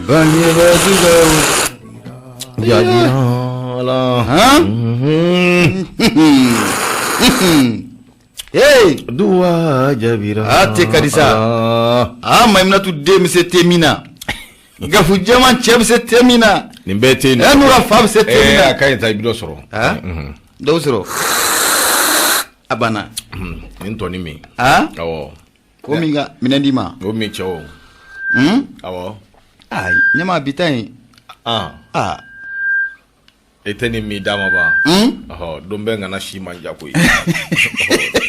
Bangebaajugaw Jajira la. Han? Hey! Duwa jaabira. A te ka di sa. Aa Mayimunatu den bɛ se te min na. Gafu jɛman cɛ bɛ se te min na. Nin bɛɛ te ɛ Nura fa bɛ se te min na. A ka ɲi ta i bɛ dɔ sɔrɔ. Han? Dɔw sɔrɔ. A banna. Nin tɔnin min. Han? Awɔ. Ko min ka minɛn d'i ma. O min cɛ o. Un? Awɔ. Aa ɲɛma bi ta in. Aa. E tɛ nin min d'a ma ban. Un? Ɔhɔ don bɛɛ ŋana si man ja koyi.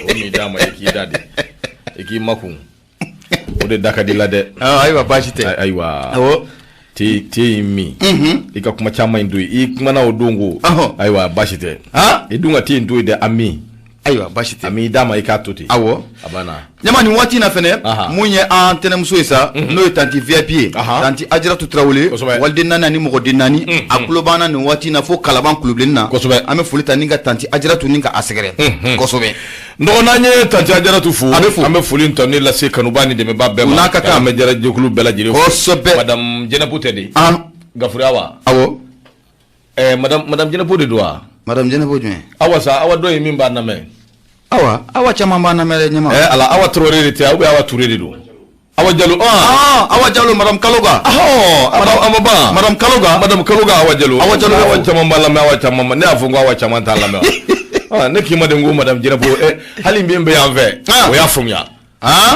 O min d'a ma i k'i da de. I k'i makun. O de da ka di la dɛ. Ayiwa baasi tɛ. Ayiwa. Awɔ. Te te in min. I ka kuma caman in to yen. I kumana o don ko. Ɔhɔ. Ayiwa baasi tɛ. Han? I dun ka te in to yen dɛ a min. Ayiwa baasi tɛ. A min d'a ma i k'a to ten. Awɔ. A banna. Ɲama nin waati in na fɛnɛ Aha. mun ye an tɛnɛmuso ye sa n'o ye tanti VIP ye Aha. tanti Ajaratu Tarawele Kosɛbɛ. waliden naani ani mɔgɔden naani a tulo b'an na nin waati in na fo Kalaban kulobilenni na Kosɛbɛ. an bɛ foli ta ni ka tanti Ajaratu ni ka a sɛgɛrɛ kosɛbɛ N dɔgɔ n'an ye tanti Ajaratu fo. A bɛ fo. An bɛ foli tani lase kanubaa ni dɛmɛbaa bɛɛ ma. U n'a ka kan. An bɛ jɛrɛjɛkulu bɛɛ lajɛlen fo. Kosɛbɛ. Madame Jɛnɛbu tɛ de. An. Gafure Awa. Awɔ. Ɛɛ madame Jɛnɛbu de don wa? Madame Jɛnɛbu jumɛn? Awa sa Awa dɔ ye min b'a lamɛn. Awa Awa caman b'an lamɛn dɛ ɲɛma. Ɛɛ ala Awa Tarawele de tɛ ou bien Awa Ture de don? Awa Jalo. Ah Awa Jalo madame Kaloga. Ɔhɔn a ma ban. Madame Kaloga. Madame Kaloga Awa Jalo. Awa Jalo. Awa caman b'a lamɛn Awa caman ne y'a fɔ ko Awa caman t'a lamɛn wa? Ne k'i ma de ko madame Jɛnɛbu ɛ hali min bɛ yan fɛ. O y'a faamuya.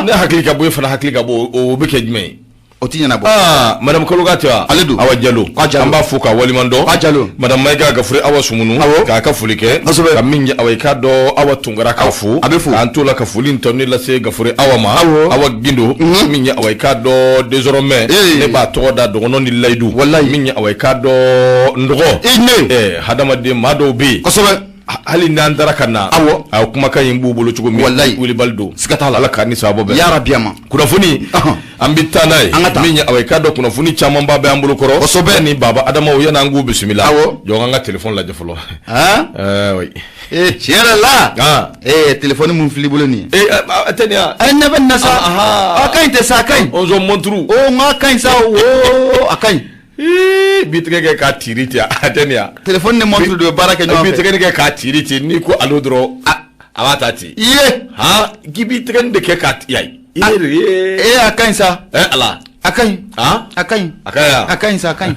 Ne hakili ka bon e fana hakili ka bon o bɛ kɛ jumɛn ye? O ti ɲɛnabɔ. Aa madame Kaloga tɛ wa? Ale don. Awa Jalo. Awa Jalo. An b'a fo k'a waleɲuman dɔn. Awa Jalo. Madame Mayiga Gafure Awa Sumunu. Awɔ. K'a ka foli kɛ. Kosɛbɛ. Ka min ye awa i k'a dɔn Awa Tunkara k'a fo. A bɛ fo. K'an t'o la ka foli tɔni lase Gafure Awa ma. Awɔ. Awa Gindo. Min ye awa i k'a dɔn désormais. Ee. Ne b'a tɔgɔ da dɔgɔnɔ ni layidu. Walayi. Min ye awa i k'a dɔn n dɔgɔ. I ne. Ɛɛ hadamaden maa dɔw bɛ yen. Kosɛbɛ. Hali n'an taara ka na. Awɔ. A kumakan in b'u bolo cogo min. Walayi. Wulibali don. Siga t'a la. Ala k'an ni sababu bɛn. Yarabi a ma. Kunnafoni an bɛ taa n'a ye. An ka taa. Min ye awa i k'a dɔn kunnafoni camanba bɛ an bolo kɔrɔ. Kosɛbɛ. Ni Baba Adamaw yan'an k'u bisimila. Awɔ. Jɔ an ka téléphone lajɛ fɔlɔ. Han? Ɛɛ oui. Ee tiɲɛ yɛrɛ la. Ah. Ee téléphone mun filɛ i bolo nin ye. Ee a tɛ nin ye wa? A ɲɛ bɛ nin na sa. Ahan. A ka ɲi tɛ sa a ka ɲi. Onze montre. O n k'a ka ɲi sa o a ka ɲi. Ii b'i tɛgɛ kɛ k'a tiiri ten a tɛ nin ye wa? Téléphone ni montre de bɛ baara kɛ ɲɔgɔn B'i fɛ. tɛgɛ nin kɛ k'a tiiri ten n'i ko allo dɔrɔn a b'a ta ten. I ye. Han k'i b'i tɛgɛ nin de kɛ k'a yayi. I yɛrɛ ye. Ee a ka ɲi sa. Ɛ Ala. A ka ɲi. Han? A ka ɲi. A ka ɲi wa? A ka ɲi sa a ka ɲi.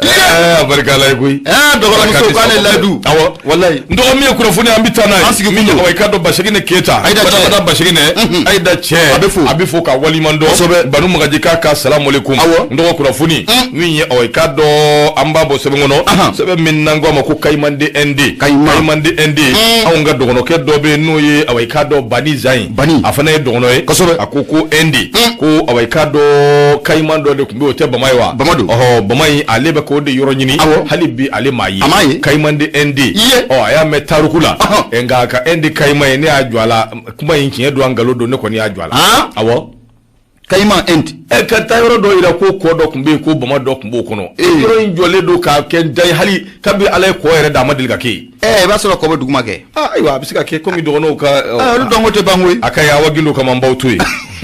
Ɛɛ a barika Ala ye koyi. Ɛɛ dɔgɔmuso k'ale layidu. Awɔ. Walayi. N dɔgɔ min ye kunnafoni an bɛ taa n'a ye. An sigi min kun don. ye i k'a dɔn Baseginɛ Keyita. Ayida cɛ. Badabada Baseginɛ. Ayida cɛ. A bɛ fo. A bɛ fo ka waleɲuman dɔn. Kosɛbɛ. Banu Magaji k'a ka salamualekum. Awɔ. N dɔgɔ kunnafoni. Min ye awa i k'a dɔn an b'a bɔ sɛbɛn kɔnɔ. Ahan. Sɛbɛn min n'an ko a ma ko Kayimande ND. Kayima. Kayimande ND. Anw ka dɔgɔnɔkɛ dɔ bɛ yen n'o ye awa i k'a dɔn Bani Zan ye. Bani. A fana ye dɔgɔnɔ ye. Kosɛbɛ. A ko ko ND. Ko awa i k'a dɔn Kayiman dɔ de tun bɛ yen o tɛ Bama ye wa? Bama don. Ɔhɔ Bama in ale bɛ k'o de yɔrɔ ɲini. Awɔ. Hali bi ale m'a ye. A m'a ye. Kayimande ND. Iye. Ɔ a y'a mɛn tariku la. Ɔhɔn. Ɛ, nka a ka ND Kayima ye ne y'a jɔ a la kuma in tiɲɛ don an nkalon don ne kɔni y'a jɔ a la. Han? Awɔ. Kayima Inde. Ɛ ka taa yɔrɔ dɔ yira ko kɔ dɔ tun bɛ yen ko bama dɔ tun b'o kɔnɔ. Ee. Yɔrɔ in jɔlen don k'a kɛ da ye hali kabi Ala ye kɔ yɛrɛ da a ma deli ka kɛ yen. Ɛɛ i b'a sɔrɔ kɔ bɛ duguma kɛ. Aa ayiwa a bɛ se ka kɛ komi dɔgɔnɔw ka. Ɛ olu dɔnko tɛ ban koyi. A ka ɲi Awa Gindo kama n b'aw to yen.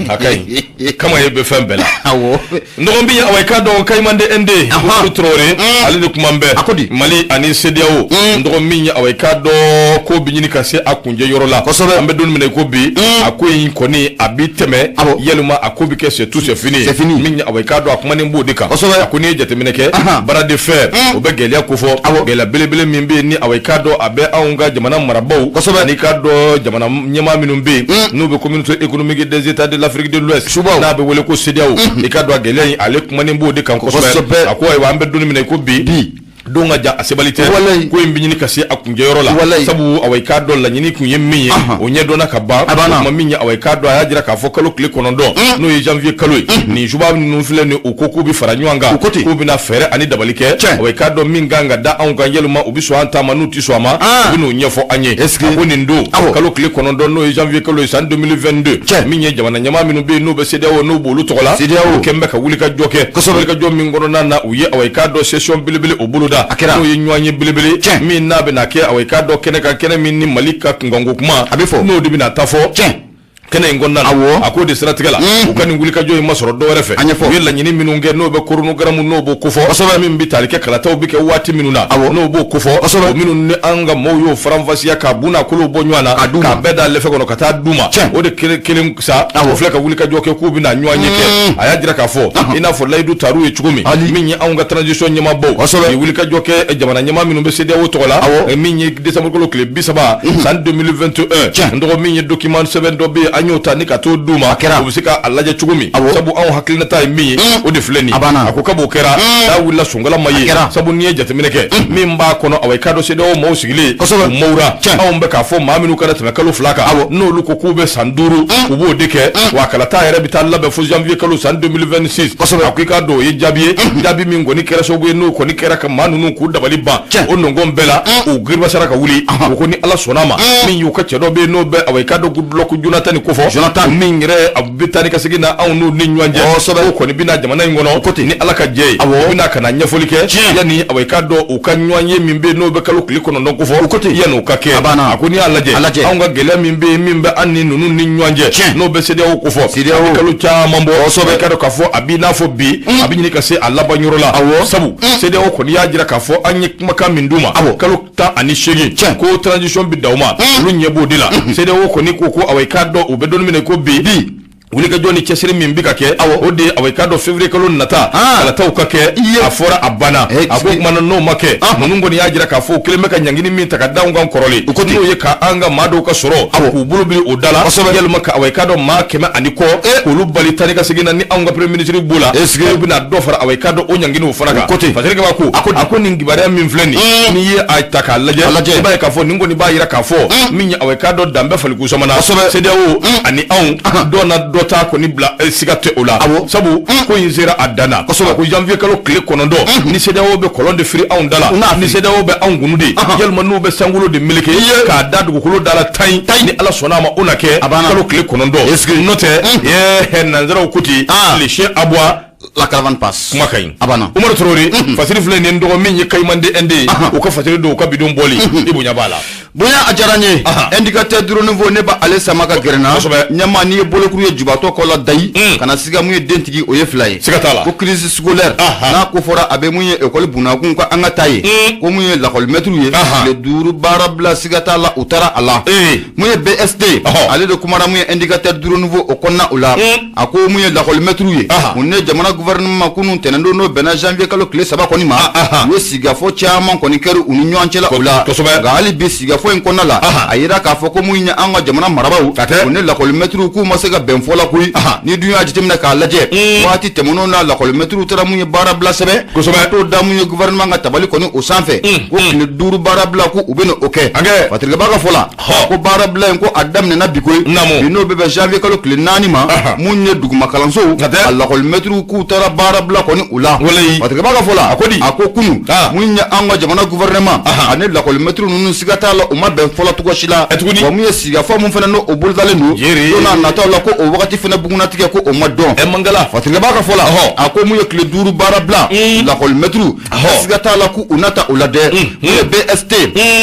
A ka ɲi. Kama ye bɛ fɛn bɛɛ la. Awɔ. N dɔgɔ min ye awa i k'a dɔn Kayimande ND. Umaru Tarawele ale de kuma bɛɛ. A ko di? Mali ani CEDEAO. N dɔgɔ min ye awa i k'a dɔn ko bɛ ɲini ka se a kuncɛ yɔrɔ la. Kosɛbɛ. An bɛ don min na i ko bi. A ko in kɔni a bi tɛmɛ. Awɔ. Yalima a ko bɛ kɛ c'est tout c'est fini. C'est fini. Min ye awa i k'a dɔn a kumanen b'o de kan. Kosɛbɛ. A ko n'i ye jateminɛ kɛ. Ahan. Bras de fer o bɛ gɛlɛya kofɔ. Awɔ. Gɛlɛya belebele min bɛ yen ni awa i k'a dɔn a bɛ anw ka jamana marabaaw. Kosɛbɛ. Ani k'a dɔn jamana ɲɛmaa minnu bɛ yen. N'u bɛ communauté économique des états de l'Afrique de l'Ouest. Subaw. N'a bɛ wele ko CEDEAO. I k'a dɔn a gɛlɛya in ale kumanen b'o de kan kosɛbɛ. Kosɛbɛ. A ko ayiwa an bɛ don min na i ko bi. Bi. Don ka jan a sebali tɛ. Walayi. Ko in bɛ ɲini ka se a kuncɛ yɔrɔ la. Walayi. Sabu awa i k'a dɔn laɲini kun ye min ye. Ahan. O ɲɛdɔnna ka ban. A banna. O tuma min ye awa i k'a dɔn a y'a jira k'a fɔ kalo tile 9 n'o ye janvier kalo ye. Nin suba ninnu filɛ nin u ko k'u bɛ fara ɲɔgɔn kan. U ko ten. K'u bɛna fɛɛrɛ ani dabali kɛ. Tiɲɛ. Awa i k'a dɔn min kan ka da anw kan yalima u bɛ sɔn an ta ma n'u tɛ sɔn a ma. Ah. U bɛ n'o ɲɛfɔ an ye. Est-ce que- A ko nin don. Awɔ. Kalo tile 9 n'o ye janvier kalo ye san 2022. Tiɲɛ. Min ye jamana ɲɛmaa minnu bɛ yen n'u bɛ CEDEAO n'u b'olu tɔgɔ la. CEDEAO. U kɛn bɛ ka wulikajɔ kɛ. Kosɛbɛ. Wulikajɔ min kɔnɔna na u ye awa i k'a dɔn session belebele o boloda. A kɛra. N'o ye ɲɔgɔn ye belebele. Tiɲɛ. Min n'a bɛna kɛ awa i k'a dɔn kɛnɛ kan kɛnɛ min ni Mali ka kunkanko kuma. A bɛ fɔ. N'o de bɛna taa fɔ. Tiɲɛ. Kɛnɛ in kɔnɔna na, Awɔ. A ko de siratigɛ la, u ka nin wulikajɔ in ma sɔrɔ dɔwɛrɛ fɛ. A ɲɛfɔ. U ye laɲini minnu kɛ, n'o bɛ chronogramme, n'o b'o kofɔ, min bɛ tali kɛ kalataw bɛ kɛ waati minnu na, n'o b'o kofɔ, o minnu ni an ka maaw y'o faranfasiya k'a bu n'a kolo bɔ ɲɔgɔn na, K'a d'u ma. K'a bɛɛ da lɛfɛ kɔnɔ ka taa d'u ma. Tiɲɛ. O de kelen kelen sa, o filɛ ka wulikajɔ kɛ k'u bɛna ɲɔgɔn ye kɛ. A y'a jira k'a fɔ, i n'a fɔ layidu tar'u ye cogo min, Ali. min ye anw ka transition ɲɛmaabaw ye wulikajɔ kɛ jamana ɲɛmaa minnu bɛ CEDEAO tɔgɔ la, min ye décembre kalo tile 30 san 2021. N dɔgɔ, min ye document sɛbɛn dɔ bɛ yen, an y'o ta ni ka t'o d'u ma, Kɛra. U bɛ se k'a lajɛ cogo min, sabu anw hakilinata ye min ye, o de filɛ nin ye. A banna. A ko kab'o kɛra, n'a wulila sonkala ma ye, Kɛra. sabu n'i ye jateminɛ kɛ min b'a kɔnɔ, awa, i k'a dɔn CEDEAO maaw sigilen u mawura. Anw bɛ k'a fɔ maa minnu kana tɛmɛ kalo 2 kan, n'olu ko k'u bɛ san 5, u b'o de kɛ, wa kalata yɛrɛ bɛ taa labɛn fo janvier kalo san 2026. A ko i k'a dɔn o ye jaabi ye, jaabi min kɔni kɛra sababu ye, n'o kɔni kɛra ka maa ninnu k'u dabali ban. O nɔngɔn bɛɛ la, u giribasara ka wuli. U ko ni Ala sɔnna a ma, min y'u ka cɛ dɔ bɛ yen, n'o bɛ, awa, i k'a dɔn Goodluck Jonathan nin kofɔ, Jonathan. min yɛrɛ a bɛ taa ni ka segin na anw n'u ni ɲɔgɔn cɛ, o kɔni bɛna jamana in kɔnɔ ni Ala ka jɛ ye, u bɛna ka na ɲɛfɔli kɛ yanni, awa, i k'a dɔn u ka ɲɔgɔn ye min bɛ yen, n'o bɛ kalo tile 9 kofɔ, yanni o ka kɛ. A banna. A ko n'i y'a lajɛ, A lajɛ. anw ka gɛlɛya min bɛ yen, min bɛ an ni ninnu ni ɲɔgɔn cɛ, n'o bɛ CEDEAO kofɔ, CEDEAO. A bɛ kalo caman bɔ, i k'a dɔn k'a fɔ a b'i n'a fɔ bi a bɛ ɲini ka se a laban yɔrɔ la, sabu CEDEAO kɔni y'a jira k'a fɔ an ye kumakan min d'u ma kalo 18, ko transition bɛ da u ma, olu ɲɛ b'o de la. CEDEAO kɔni ko awa, i k'a dɔn u bɛ don min na i ko bi, wulikajɔ ni cɛsiri min bɛ ka kɛ, o de ye, awa, i k'a dɔn février kalo nata kalataw ka kɛ. A fɔra, a banna. A ko tuma na, n'o ma kɛ, ninnu kɔni y'a jira k'a fɔ u kelen bɛ ka ɲangini min ta ka da anw kan kɔrɔlen, n'o ye ka an ka maa dɔw ka sɔrɔ k'u bolo biri o da la, yalima ka, awa, i k'a dɔn maa 100 ani kɔ k'olu bali taa ni ka segin na, ni anw ka premier ministre b'o la, u bɛna dɔ fara, awa, i k'a dɔn o ɲanginiw fana kan. Fasiri Kaba ko a ko nin kibaruya min filɛ nin, n'i ye a ta k'a lajɛ, i b'a ye k'a fɔ nin kɔni b'a jira k'a fɔ min ye, awa, i k'a dɔn dan bɛɛ faliko samana CEDEAO ani anw dɔ na dɔ t'a kɔni bila, siga tɛ o la, sabu ko in sera a dan na. Ko janvier kalo tile 9, ni CEDEAO bɛ kɔlɔn de firi anw da la, ni CEDEAO bɛ anw kunu de, yalima n'u bɛ sankolo de meleke k'a da dugukolo da la tan, ni Ala sɔnna a ma, o na kɛ kalo tile 9. N'o tɛ, ɛɛ, nanzaraw ko ten, le chien aboie, la caravane passe. Kuma ka ɲi. A banna. Umaru Traoré, fasiri filɛ nin ye. N dɔgɔ, min ye Kayimande ND ye, u ka fasiri don, u ka bidon bɔli, i bonya b'a la. Bonya, a diyara n ye. Indicateur du renouveau, ne b'ale sama ka gɛrɛ na. Ɲɛma, n'i ye bolokuru ye jubatɔ kɔ la dayi kana siga, mun ye dentigi, o ye fila ye. Siga t'a la. Ko crise scolaire n'a ko fɔra, a bɛ mun ye école bunakun ko an ka taa ye, ko mun ye lakɔlimɛtiriw ye tile 5 baara bila, siga t'a la, u taara a la. Mun ye BST, ale de kumara mun ye indicateur du renouveau o kɔnɔna o la. A ko mun ye lakɔlimɛtiriw ye, u ne jamana gouvernement ma kunun tɛnɛndon, n'o bɛnna janvier kalo tile 3 kɔni ma, u ye sigikafɔ caman kɔni kɛra u ni ɲɔgɔn cɛla o la. Nka hali bi sigikafɔ in kɔnɔna la, a yira k'a fɔ ko mun ye an ka jamana marabaaw, u ni lakɔlimɛtiriw, k'u ma se ka bɛn fɔ la koyi. Ni dun y'a jateminɛ k'a lajɛ, waati tɛmɛnenw na, lakɔlimɛtiriw taara mun ye baara bila sɛbɛn ka t'o da mun ye gouvernement ka tabali kɔni o sanfɛ, ko tile 5 baara bila, ko u bɛ na o kɛ. Patrick Ba ka fɔ la, ko baara bila in, ko a daminɛna bi koyi, bi n'o bɛ bɛn janvier kalo tile 4 ma. Mun ye duguma kalansow a lakɔlimɛtiriw, k'u taara baara bila kɔni u la. Patrick Ba ka fɔ la, a ko kunun, mun ye an ka jamana gouvernement ani lakɔlimɛtiriw ninnu, siga t'a la, u ma bɛn fɔlɔ cogo si la. Wa mun ye sigikafɔ mun fana n'o o bolodalen don don n'a nataw la, ko o wagati fana bugunnatigɛ, ko o ma dɔn. Mangala. Patrick Ba ka fɔ la, a ko mun ye tile 5 baara bila lakɔlimɛtiriw, siga t'a la k'u na ta o la dɛ. Mun ye BST,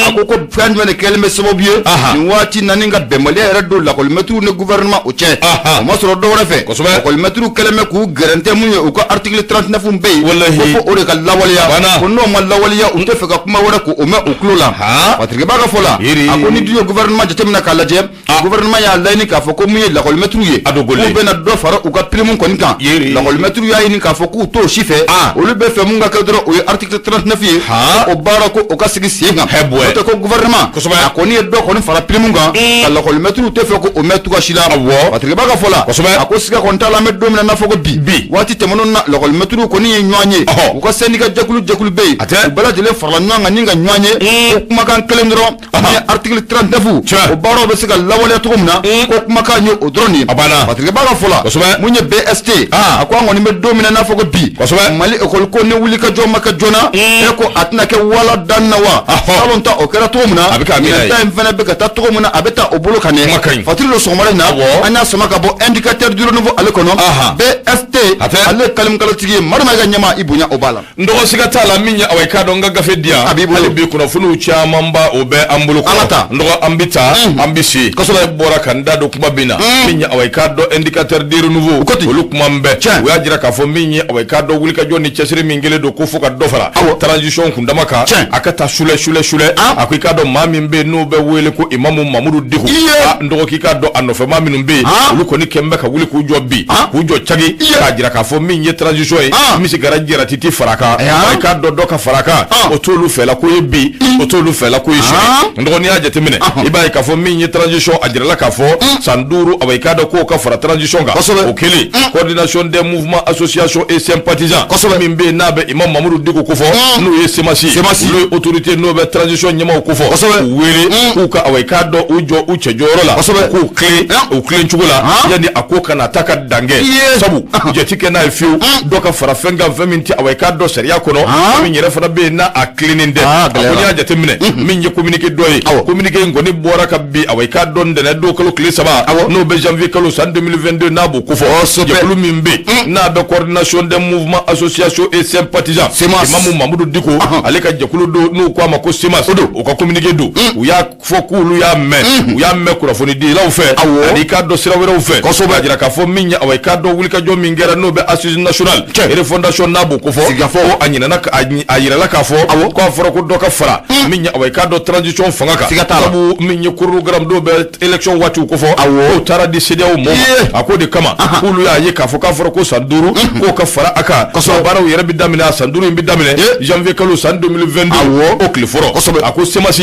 a ko ko fɛn jumɛn de kɛlen bɛ sababu ye nin waati na ni ka bɛnbaliya yɛrɛ don lakɔlimɛtiriw ni gouvernement o cɛ? O ma sɔrɔ dɔwɛrɛ fɛ, lakɔlimɛtiriw kɛlen bɛ k'u gɛrɛntɛ mun ye u ka article 39 bɛ yen, ko fo o de ka lawaleya, ko n'o ma lawaleya, u tɛ fɛ ka kuma wɛrɛ k'o mɛn u tulo la. Patrick Ba ka fɔ la, a ko ni dun ye gouvernement jateminɛ k'a lajɛ, gouvernement y'a laɲini k'a fɔ ko mun ye lakɔlimɛtiriw ye, k'u bɛna dɔ fara u ka prime kɔni kan. Lakɔlimɛtiriw y'a ɲini k'a fɔ k'u t'o si fɛ, olu bɛ fɛ mun ka kɛ dɔrɔn, o ye article 39 ye, o baara ko o ka sigi sen kan. N'o tɛ, ko gouvernement a kɔni ye dɔ kɔni fara prime kan, ka lakɔlimɛtiriw tɛ fɛ ko o mɛn cogoya si la. Patrick Ba ka fɔ la, a ko siga kɔni t'a la, an bɛ don min na n'a fɔ ko bi, waati tɛmɛnenw na, lakɔlimɛtiriw kɔni ye ɲɔgɔn ye, u ka syndicat jɛkulu jɛkulu bɛ yen, u bɛɛ lajɛlen farala ɲɔgɔn kan ni ka ɲɔgɔn ye, ko kumakan kelen dɔrɔn, mun ye article 39, o baaraw bɛ se ka lawaleya cogo min na, ko kumakan ye o dɔrɔn de ye. Patrick Ba ka fɔ la, mun ye BST, a ko an kɔni bɛ don min na n'a fɔ ko bi, Mali école ko ni wulikajɔ ma kɛ joona, e ko a tɛna kɛ wala dan na wa salon ta o kɛra cogo min na, ɲinan ta in fana bɛ ka taa cogo min na, a bɛ taa o bolo kan dɛ. Fatiri don sɔgɔmada in na, an y'a sama ka bɔ indicateur du renouveau ale kɔnɔ. BST ale ye kalimukalotigi ye. Madu Mayiga ɲɛma, i bonya o b'a la. N dɔgɔ, siga t'a la, min ye, awa, i k'a dɔn n ka gafe di yan. A b'i bolo. Hali bi kunnafoniw caman ba o bɛ an bolo An ka taa. N dɔgɔ, an bɛ taa, an bɛ se. Kosɛbɛ. Ne bɔra ka n da don kuma min na, min ye, awa, i k'a dɔn, Indicateur du renouveau, Ko ten. olu kuma n bɛɛ. Tiɲɛ. U y'a jira k'a fɔ min ye, awa, i k'a dɔn, wulikajɔ ni cɛsiri min kɛlen don ko fo ka dɔ fara transition kundama kan, Tiɲɛ. a ka taa sulɛ sulɛ sulɛ. A ko i k'a dɔn, maa min bɛ yen n'o bɛ wele ko Imamu Mamudu Diko, Iye. a n dɔgɔ, k'i k'a dɔn, a nɔfɛ maa minnu bɛ yen, olu kɔni kɛn bɛ ka wuli k'u jɔ bi, k'u jɔ cagi, k'a jira k'a fɔ min ye transition ye, min se kɛra jaratiti fara a kan, i k'a dɔn, dɔ ka fara a kan, o t'olu fɛla ko ye bi, o t'olu fɛla ko ye sini. N dɔgɔ, n'i y'a jateminɛ, i b'a ye k'a fɔ min ye transition, a jirala k'a fɔ san 5, awa, i k'a dɔn k'o ka fara transition kan. O kɛlen, Coordination des mouvements, associations et sympathisants, min bɛ yen n'a bɛ Imam Mamudu Diko kofɔ, n'o ye CEMAS, CEMAS. olu ye autorité n'o bɛ transition ɲɛmaaw kofɔ, u wele k'u ka, awa, i k'a dɔn, u jɔ u cɛ jɔyɔrɔ la, k'u tilen u tilen cogo la, yanni a ko kana taa ka dan kɛ. Sabu jate kɛ n'a ye fiyewu, dɔ ka fara fɛn kan, fɛn min tɛ, awa, i k'a dɔn, sariya kɔnɔ, min yɛrɛ fana bɛ yen n'a a tilennen tɛ. Ah, A ko gɛlɛyara. n'i y'a jateminɛ, min ye communiqué dɔ ye, communiqué in kɔni bɔra ka bi, awa, i k'a dɔn, ntɛnɛn don kalo tile 3, n'o bɛ janvier kalo san 2022, n'a b'o kofɔ. Jɛkulu min bɛ yen n'a bɛ Coordination des mouvements, associations et sympathisants, CEMAS. Imamu Mamudu Diko ale ka jɛkulu don, n'u ko a ma ko CEMAS, o ka communiqué don. U y'a fɔ k'olu y'a mɛn, u y'a mɛn kunnafonidilaw fɛ ani i k'a dɔn sira wɛrɛw fɛ, k'a jira k'a fɔ min ye, awa, i k'a dɔn, wulikajɔ min kɛra n'o bɛ Assise nationale refondation, n'a b'o kofɔ, Sigikafɔ. ko a ɲinɛna a yirala k'a fɔ k'a fɔra ko dɔ ka fara min ye, awa, i k'a dɔn, transition fanga kan. Siga t'a la. Sabu min ye chronogramme dɔw bɛ élection waatiw kofɔ, k'o taara di CEDEAO mɔɔw ma. A k'o de kama k'olu y'a ye k'a fɔ k'a fɔra ko san 5 k'o ka fara a kan. Baaraw yɛrɛ bɛ daminɛ, a san 5 in bɛ daminɛ janvier kalo san 2022, o tile fɔlɔ. A ko CEMAS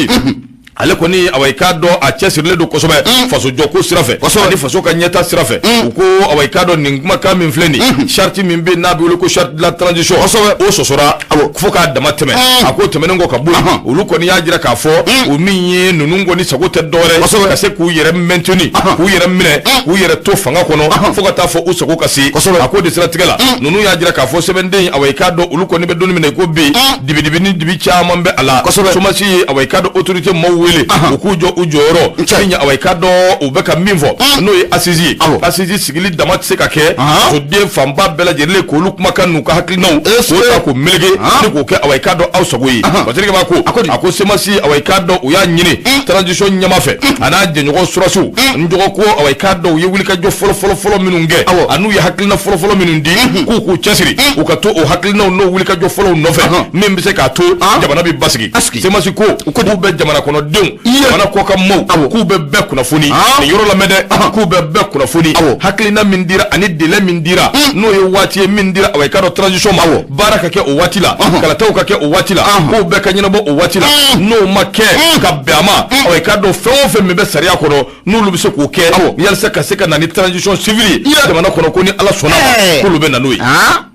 ale kɔni, awa, i k'a dɔn, a cɛsirilen don kosɛbɛ fasojɔ ko sira fɛ ani faso ka ɲɛta sira fɛ. U ko, awa, i k'a dɔn, nin kumakan min filɛ nin, charte min bɛ yen n'a bɛ wele ko charte de la transition, o sɔsɔra fo k'a dama tɛmɛ. A ko tɛmɛnen kɔ ka bɔ yen, olu kɔni y'a jira k'a fɔ o min ye ninnu kɔni sago tɛ dɔwɛrɛ ka se k'u yɛrɛ maintenir, k'u yɛrɛ minɛ, k'u yɛrɛ to fanga kɔnɔ fo ka taa fɔ u sago ka se. A ko de siratigɛ la, ninnu y'a jira k'a fɔ sɛbɛnden, awa, i k'a dɔn, olu kɔni bɛ don min na i ko bi, dibidibi ni dibi caman bɛ a la. CEMAS ye, awa, i k'a dɔn, autorité maaw wele u k'u jɔ u jɔyɔrɔ. Min ye, awa, i k'a dɔn, u bɛ ka min fɔ, n'o ye assise ye, assise sigili dama tɛ se ka kɛ fasoden fanba bɛɛ lajɛlen k'olu kumakan n'u ka hakilinaw k'o ta k'o meleke ni k'o kɛ, awa, i k'a dɔn, aw sago ye. Patrick b'a ko, a ko CEMAS, awa, i k'a dɔn, u y'a ɲini transition ɲɛma fɛ a n'a jɛɲɔgɔn surasiw, n dɔgɔ, ko, awa, i k'a dɔn, u ye wulikajɔ fɔlɔ fɔlɔ fɔlɔ minnu kɛ an'u ye hakilina fɔlɔ fɔlɔ minnu di, k'u k'u cɛsiri u ka to o hakilinaw n'o wulikajɔ fɔlɔw nɔfɛ, min bɛ se k'a to jamana bɛ basigi. CEMAS ko k'u bɛ jamana kɔnɔdenw, jamana kɔkan maaw, k'u bɛ bɛɛ kunnafoni nin yɔrɔ lamɛn dɛ, k'u bɛ bɛɛ kunnafoni hakilina min dira ani délai min dira, n'o ye waati ye min dira, awa, i k'a dɔn, transition ma, baara ka kɛ o waati la, kalataw ka kɛ o waati la, k'o bɛɛ ka ɲɛnabɔ o waati la. N'o ma kɛ ka bɛn a ma, awa, i k'a dɔn, fɛn o fɛn min bɛ sariya kɔnɔ n'olu bɛ se k'o kɛ yalisa ka se ka na ni transition civile ye jamana kɔnɔ, ko ni Ala sɔnna ma, k'olu bɛ na n'o ye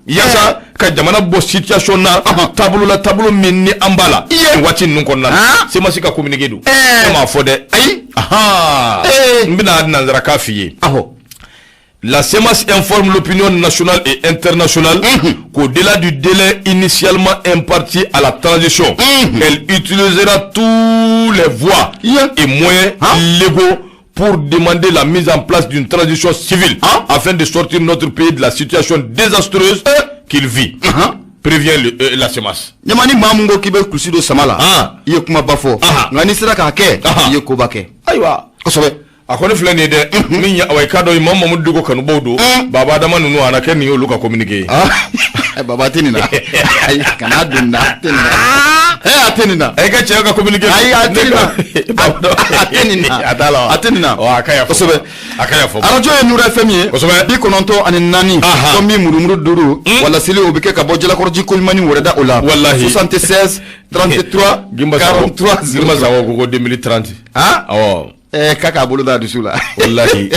yasa ka jamana bɔ situation na, taabolo la, taabolo min ni an b'a la nin waati ninnu kɔnɔna na. CEMAS ka communiqué don, ne m'a fɔ dɛ. Ayi. N bɛna nanzarakan f'i ye. La CEMAS informe l'opinion nationale et internationale qu'au-delà du délai initialement imparti à la transition, elle utilisera tous les voies et moyens légaux pour demander la mise en place d'une transition civile afin de sortir notre pays de la situation désastreuse qu'il vit. Prévient la CEMAS. Ɲama, ni maa mun ko k'i bɛ kulusi don sama la, i ye kumaba fɔ, nka n'i sera k'a kɛ, i ye koba kɛ. Ayiwa. A kɔni filɛ nin ye dɛ, min ye, awa, i k'a dɔn, Imam Mamudu Diko kanubaw don, Baba Adama ninnu, a na kɛ nin ye olu ka communiqué ye. Baba tɛ nin na, ayi, kana don nin na, a tɛ nin na, a tɛ nin na. E ka cɛ ka communiqué. Ayi, a tɛ nin na, a tɛ nin na. A t'a la wa? A tɛ nin na. Ɔ, a ka yafa. A ka yafa. Arajo ye Nuru FM ye, 94, tɔnbi murumuru 5, walasili o bɛ kɛ ka bɔ Jalakɔrɔji Kolimani wɛrɛda o la. Walahi. 76 33 Gimba Sakɔ. 43. Gimba Sakɔ ko 2030. Awɔ. K'a k'a bolo da dusu la. Walahi.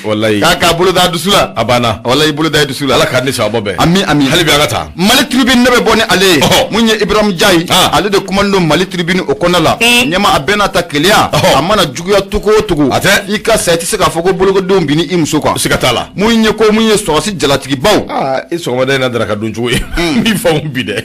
Walahi. K'a k'a bolo da dusu la. A banna. Walahi, bolo da dusu la. Ala k'a ni sababa bɛn. Ami, ami. Hali bi an ka taa. Mali Tribune, ne bɛ bɔ ni ale ye. Mun ye Ibrahim Jayi, ale de kumanen don Mali Tribune o kɔnɔna la. Ɲɛma, a bɛɛ n'a ta keleya, a mana juguya cogo o cogo. A tɛ. I ka sa, i tɛ se k'a fɔ ko bolokodenw binni i muso kan. Siga t'a la. Mun ye ko mun ye sɔrɔsi jalatigibaw. Aa, i sɔgɔmada in na daraka dun cogo ye. N b'i faamu bi dɛ.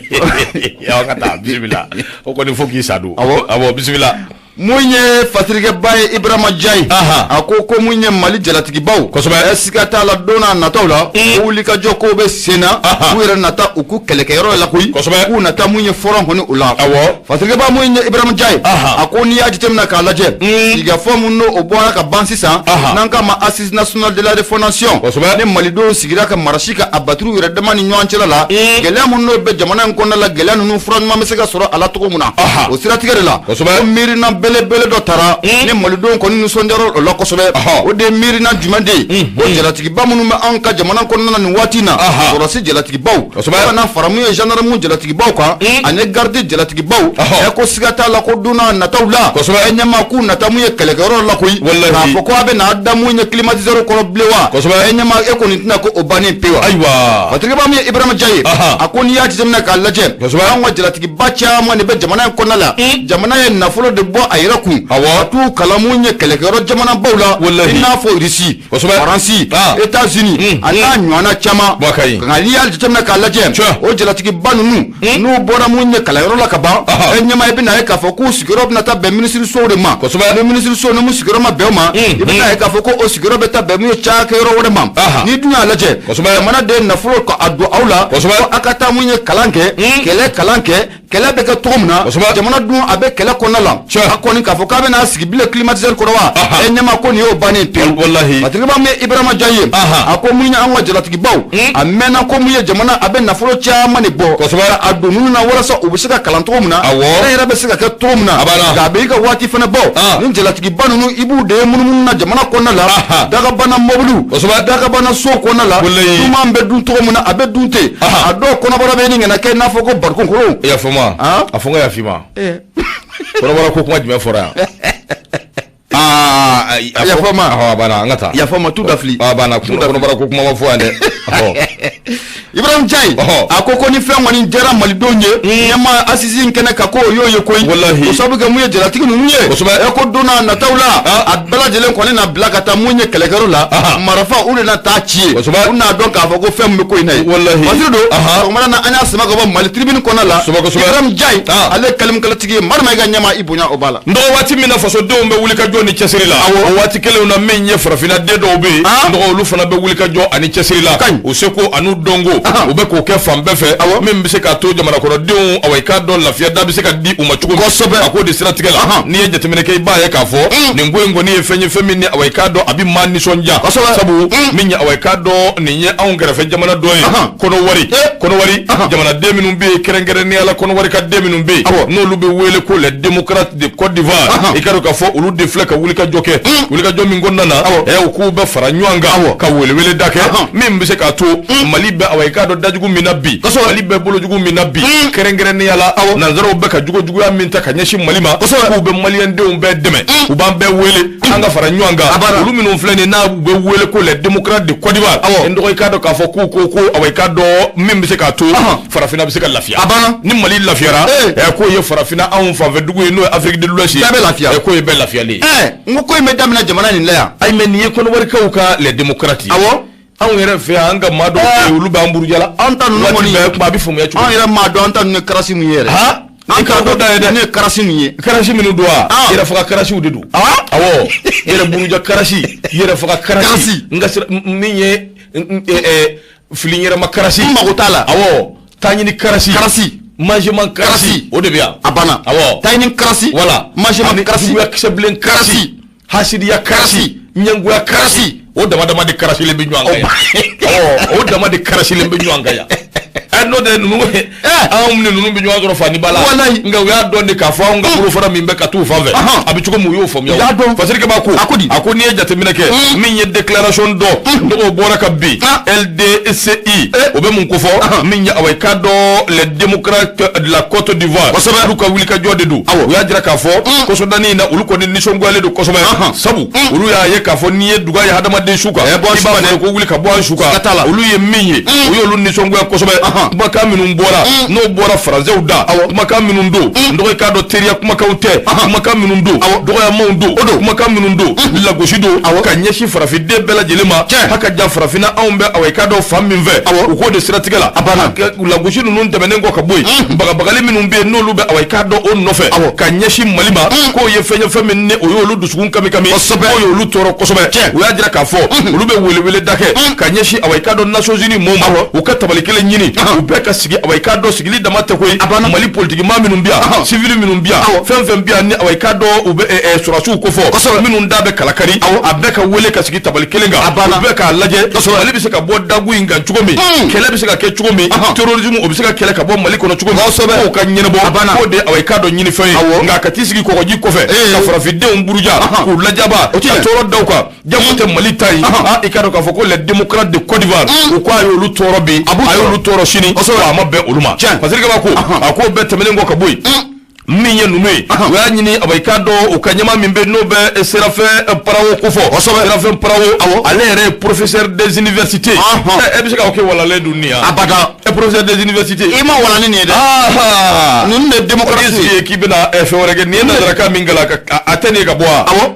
Awɔ, ka taa, bisimila. O kɔni fo k'i sa don. Awɔ. Awɔ, bisimila. Mun ye fasirikɛba ye Ibrahima Jaye a ko ko mun ye Mali jalatigibaw kosɛbɛ siga t'a la don n'a nataw la ko wulikajɔ kow bɛ sen na u yɛrɛ na taa u k'u kɛlɛkɛyɔrɔ la koyi kosɛbɛ k'u na taa mun ye front kɔni o la awɔ fasirikɛba mun ye Ibrahima Jaye a ko n'i y'a jateminɛ k'a lajɛ sigikafɔ mun n'o o bɔra ka ban sisan n'an k'a ma assise nationale de la refondation kosɛbɛ ni malidenw sigira ka marasi ka a batiriw yɛrɛ dama ni ɲɔgɔn cɛla la gɛlɛya mun n'o bɛ jamana in kɔnɔna la gɛlɛya ninnu fura ɲuman bɛ se ka sɔrɔ a la cogo min na o siratigɛ de la kosɛbɛ ko miirina belebele dɔ tara ni malidenw kɔni nisɔndiyara o la kosɛbɛ o de ye miirina jumɛn de ye ko jalatigiba minnu bɛ anw ka jamana kɔnɔna na nin waati in na sɔrɔdasi jalatigibaw kosɛbɛ fo ka na fara mun ye gendarme jalatigibaw kan ani garde jalatigibaw ɛ ko siga t'a la ko don n'a nataw la kosɛbɛ ɛ ɲɛmaa k'u na taa mun ye kɛlɛkɛyɔrɔ la koyi Walahi. k'a fɔ ko a bɛ n'a da mun ye climatiseur kɔrɔ bilen wa Kosɛbɛ. ɛ ɲɛmaa e kɔni tɛna ko o bannen pewu wa ayiwa Fasirikɛba min ye Ibrahima Jaye a ko n'i y'a jateminɛ k'a lajɛ Kosɛbɛ. anw ka jalatigiba caman de bɛ jamana in kɔnɔna la jamana ye nafolo de bɔ a yɛrɛ kun Awɔ. ka t'u kalan mun ye kɛlɛkɛyɔrɔ jamanabaw la Walahi. i n'a fɔ Russie Kosɛbɛ. Faransi Ah. États-Unis a n'a ɲɔgɔnna caman Bɔ a ka ɲi. nka n'i y'a jateminɛ k'a lajɛ Tiɲɛ. o jalatigiba ninnu n'u bɔra mun ye kalanyɔrɔ la ka ban Aha. e ɲɛmaa i bɛna ye k'a fɔ k'u sigiyɔrɔ bɛna taa bɛn minisirisow de ma Kosɛbɛ. ni minisiriso ni mun sigiyɔrɔ ma bɛn o ma i bɛna ye k'a fɔ ko o sigiyɔrɔ bɛ taa bɛn mun ye cakɛyɔrɔ wɛrɛ ma Aha. n'i dun y'a lajɛ Kosɛbɛ. jamana de ye nafolo ka a don aw la Kosɛbɛ. ko a ka taa mun ye kalan kɛ kɛlɛ kalan kɛ kɛlɛ bɛ kɛ cogo min na Kosɛbɛ. jamana dun a bɛ kɛlɛ kɔnɔna la Tiɲɛ. a kɔni k'a fɔ k'a bɛna sigi bilen climatiseur kɔrɔ wa Aha. e ɲɛmaa ko nin y'o bannen pewu Walahi. Fasirikɛba min ye Ibrahima Jaye Aha. a ko mun ye an ka jalatigibaw a mɛnna ko mun ye jamana a bɛ nafolo caman de bɔ Kosɛbɛ. ka a don ninnu na walasa u bɛ se ka kalan cogo min na Awɔ. kɛlɛ yɛrɛ bɛ se ka kɛ cogo min na A banna. nka a bɛ i ka waati fana bɔ Ah. ni jalatigiba ninnu i b'u de ye munumunu na jamana kɔnɔna la Aha. dagabana mɔbiliw Kosɛbɛ. dagabana sow kɔnɔna la Walahi. duman bɛ dun cogo min na a bɛ dun ten Aha. a dɔw kɔnɔbara bɛ ɲini ka na kɛ i n'a fɔ ko barikon kolon i y'a faamu wa Ah. a fɔ n ka yafa i ma kɔnɔbara ko kuma jumɛn fɔra yan aa a Yafa n ma. awɔ, a banna an ka taa yafa n ma tu da fili a banna kɔnɔbara ko kuma ma fɔ yan dɛ ɔhɔ Ibrahim Jaye Ɔhɔ. a ko ko ni fɛn kɔni diyara malidenw ye ɲɛmaa assise in kɛnɛ kan ko o y'o ye koyi Walahi. o sabu kɛ mun ye jalatigi ninnu ye Kosɛbɛ. ɛ ko don n'a nataw la Ah. a bɛɛ lajɛlen kɔni na bila ka taa mun ye kɛlɛkɛyɔrɔ la Aha. marifa u de na taa ci ye Kosɛbɛ. u n'a dɔn k'a fɔ ko fɛn min bɛ ko in na ye Walahi. Fasiri don Aha. sɔgɔmada na an y'a sama ka bɔ Mali tribune kɔnɔna la Kosɛbɛ, kosɛbɛ. Ibrahim Jaye Ah. ale ye kalimkalatigi ye Madu Mayiga ɲɛmaa i bonya o b'a la n dɔgɔ waati min na fasodenw bɛ wuli ka jɔ ni cɛsiri la Awɔ. o waati kelenw na min ye farafinna den dɔw bɛ yen Ah. n dɔgɔ olu fana bɛ wuli ka jɔ ani cɛsiri la Ka ɲi. u seko an'u dɔnko Ahan. u bɛ k'o kɛ fan bɛɛ fɛ Awɔ. min bɛ se k'a to jamana kɔnɔdenw awa i k'a dɔn lafiya da bɛ se ka di u ma cogo min Kosɛbɛ. a k'o de siratigɛ la Ahan. n'i ye jateminɛ kɛ i b'a ye k'a fɔ nin ko in kɔni ye fɛn ye fɛn min ni awa i k'a dɔn a bɛ maa nisɔndiya Kosɛbɛ. sabu min ye awa i k'a dɔn nin ye anw kɛrɛfɛ jamana dɔ ye Ahan. Kɔnɔwari Eh. Kɔnɔwari Ahan. jamanaden minnu bɛ yen kɛrɛnkɛrɛnnenya la Kɔnɔwari ka den minnu bɛ yen Awɔ. n'olu bɛ wele ko les démocrates de Côte d'Ivoire Ahan. i k'a dɔn k'a fɔ olu de filɛ ka wulikajɔ kɛ wulikajɔ min kɔnɔna na ɛ u k'u bɛ fara ɲɔgɔn kan ka welewele da kɛ Ahan. min bɛ se k'a to Mali bɛ awa i k'a dɔn dajugu min na bi Mali bɛ bolojugu min na bi kɛrɛnkɛrɛnnenya la nanzaraw bɛ ka jogojuguya min ta ka ɲɛsin Mali ma k'u bɛ maliyɛndenw bɛɛ dɛmɛ u b'an bɛɛ wele an ka fara ɲɔgɔn A kan banna. olu minnu filɛ nin ye n'a bɛ wele ko les démocrates de Côte d'Ivoire Awɔ. n dɔgɔ i k'a dɔn k'a fɔ k'u ko ko awa i k'a dɔn min bɛ se k'a to Ahan. farafinna bɛ se ka lafiya A banna. ni Mali lafiyara Eh. ɛ k'o ye farafinna anw fanfɛ dugu ye n'o ye Afrique de l'Ouest ye Bɛɛ bɛ lafiya. ɛ k'o ye bɛɛ lafiyalen ye ɛ n ko ko in bɛ daminɛ jamana nin la yan ayi mais nin ye Kɔnɔwarikaw ka les démocrates ye awɔ anw yɛrɛ fɛ yan an ka maa dɔw bɛ yen olu b'an buruja la An ta ninnu Waati kɔni- bɛɛ kuma a bɛ faamuya cogo anw yɛrɛ m'a dɔn an ta ninnu ye karasi mun ye yɛrɛ han an i t'a ka dɔn da ye dɛ ninnu ye karasi mun ye karasi minnu don wa Ah. yɛrɛ faga karasiw de don Ah. awɔ yɛrɛ buruja karasi yɛrɛ faga karasi Karasi. n ka sira min ye fili yɛrɛma karasi N mago t'a la. awɔ taaɲini karasi Karasi. mangeman karasi Karasi. o de bɛ yan a banna awɔ tayini karasi voilà mangeman Ani karasi juguya kisɛbilen karasi Karasi. hasidiya karasi ɲɛngoya karasi o dama dama de karasilen bɛ ɲɔgɔn kan yan awɔ o dama de karasilen bɛ ɲɔgɔn kan yan ɛ n'o tɛ ninnu anw ni ninnu bɛ ɲɔgɔn sɔrɔ fani ba la Walayi. nka u y'a dɔn de k'a fɔ anw ka bolofara min bɛ ka t'u fan fɛ Ahan. a bɛ cogo min u y'o faamuya U y'a dɔn. Fasirikɛba ko A ko di? a ko n'i ye jateminɛ kɛ min ye déclaration dɔ dɔgɔw bɔra ka bin Ah. LDCI o bɛ mun kofɔ min ye awa i k'a dɔn les démocrates de la Côte d'Ivoire Kosɛbɛ. olu ka wulikajɔ de don Awɔ. u y'a jira k'a fɔ kɔsɔdanni in na olu kɔni nisɔngoyalen don kosɛbɛ Ahan. sabu olu y'a ye k'a fɔ n'i ye duga ye hadamaden su kan Eh, bɔ i su b'a kan fɔ dɛ. ko wuli ka bɔ an su Siga t'a kan la. olu ye min ye o y'olu nisɔngoya kosɛbɛ Ahan. Kumakan minnu bɔra, n'o bɔra faransɛw da, kumakan minnu don, n dɔgɔ, i k'a dɔn teriya kumakanw tɛ, kumakan minnu don, dɔgɔyamaw don, kumakan minnu don, lagosi don ka ɲɛsin farafinden bɛɛ lajɛlen ma. Haka ja farafinna, anw bɛ, awa, i k'a dɔn fan min fɛ, u k'o de siratigɛ la. Lagosi ninnu tɛmɛnen kɔ ka bɔ yen, bagabagali minnu bɛ yen, n'olu bɛ, awa, i k'a dɔn o nɔfɛ ka ɲɛsin Mali ma, k'o ye fɛn ye, fɛn min ni o y'olu dusukun kami kami, k'o y'olu tɔɔrɔ kosɛbɛ. U y'a jira k'a fɔ olu bɛ welewele da kɛ ka ɲɛsin, awa, i k'a dɔn Nations Unies mɔɔw ma, u ka tabali kelen ɲini, u bɛɛ ka sigi. Awa, i k'a dɔn sigili dama tɛ koyi. Mali politikimaa minnu bɛ yan, civil minnu bɛ yan, fɛn fɛn bɛ yan ni, awa, i k'a dɔn u bɛ sɔrɔdasiw kofɔ, minnu da bɛ kalakari, a bɛɛ ka wele ka sigi tabali kelen kan, u bɛɛ k'a lajɛ Mali bɛ se ka bɔ dagu in kan cogo min, kɛlɛ bɛ se ka kɛ cogo min, terrorisme o bɛ se ka kɛlɛ ka bɔ Mali kɔnɔ cogo min, k'o ka ɲɛnabɔ. K'o de, awa, i k'a dɔn ɲinifɛn ye. Nka ka t'i sigi kɔgɔji kɔfɛ ka farafindenw buruja, k'u lajaba, ka tɔɔrɔ da u kan, jago tɛ Mali ta ye. Ah, i k'a dɔn k'a fɔ ko les démocrates de Côte d'Ivoire, u ko a y'olu tɔɔrɔ bi, a y'olu tɔɔrɔ sini, a ma bɛn olu ma. Parce que ko a ko bɛɛ tɛmɛnen kɔ ka bɔ yen, min ye ninnu ye, u y'a ɲini, a i k'a dɔn u ka ɲɛmaa min bɛ, n'o bɛ Séraphin Parawo kofɔ. Séraphin Parawo, ale yɛrɛ ye professeur des universités. E bɛ se k'o kɛ walalen dun nin ya? Abada. E, professeur des universités. I ma walani nin ye dɛ. Ninnu de démocratie ye. K'i bɛna fɛn wɛrɛ kɛ nin ye, nanzarakan min kalan, a tɛ nin ye ka bɔ wa? Awɔ.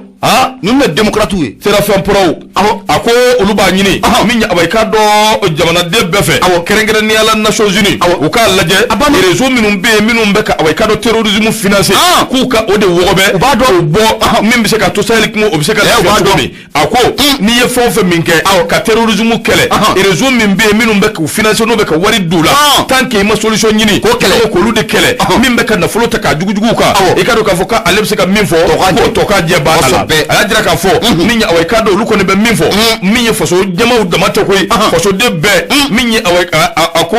Ninnu de démocrate ye. Séraphin Parawo, a ko olu b'a ɲini min, awa, i k'a dɔn jamanaden bɛɛ fɛ, kɛrɛnkɛrɛnnenya la Nations Unies, u k'a lajɛ réseau minnu bɛ yen, minnu bɛ ka, awa, i k'a dɔn terrorisme financer, k'u ka o de wɔgɔbɛ, u b'a dɔn o bɔ, min bɛ se ka to Sahel kungo, o bɛ se ka lafiya cogo min. A ko n'i ye fɛn o fɛn min kɛ ka terrorisme kɛlɛ, réseau min bɛ yen, minnu bɛ k'u financer, n'o bɛ ka wari don u la, tant que i ma solution ɲini k'o kɛlɛ, k'olu de kɛlɛ, min bɛ ka nafolo ta k'a jugujuguw kan, i k'a dɔn k'a fɔ k'ale bɛ se ka min fɔ, k'o tɔ ka jɛ b'a la. A y'a jira k'a fɔ min ye, awa, i k'a dɔn olu kɔni bɛ min fɔ, min ye faso jamaw dama tɛ koyi, fasoden bɛɛ, min ye, awa, a ko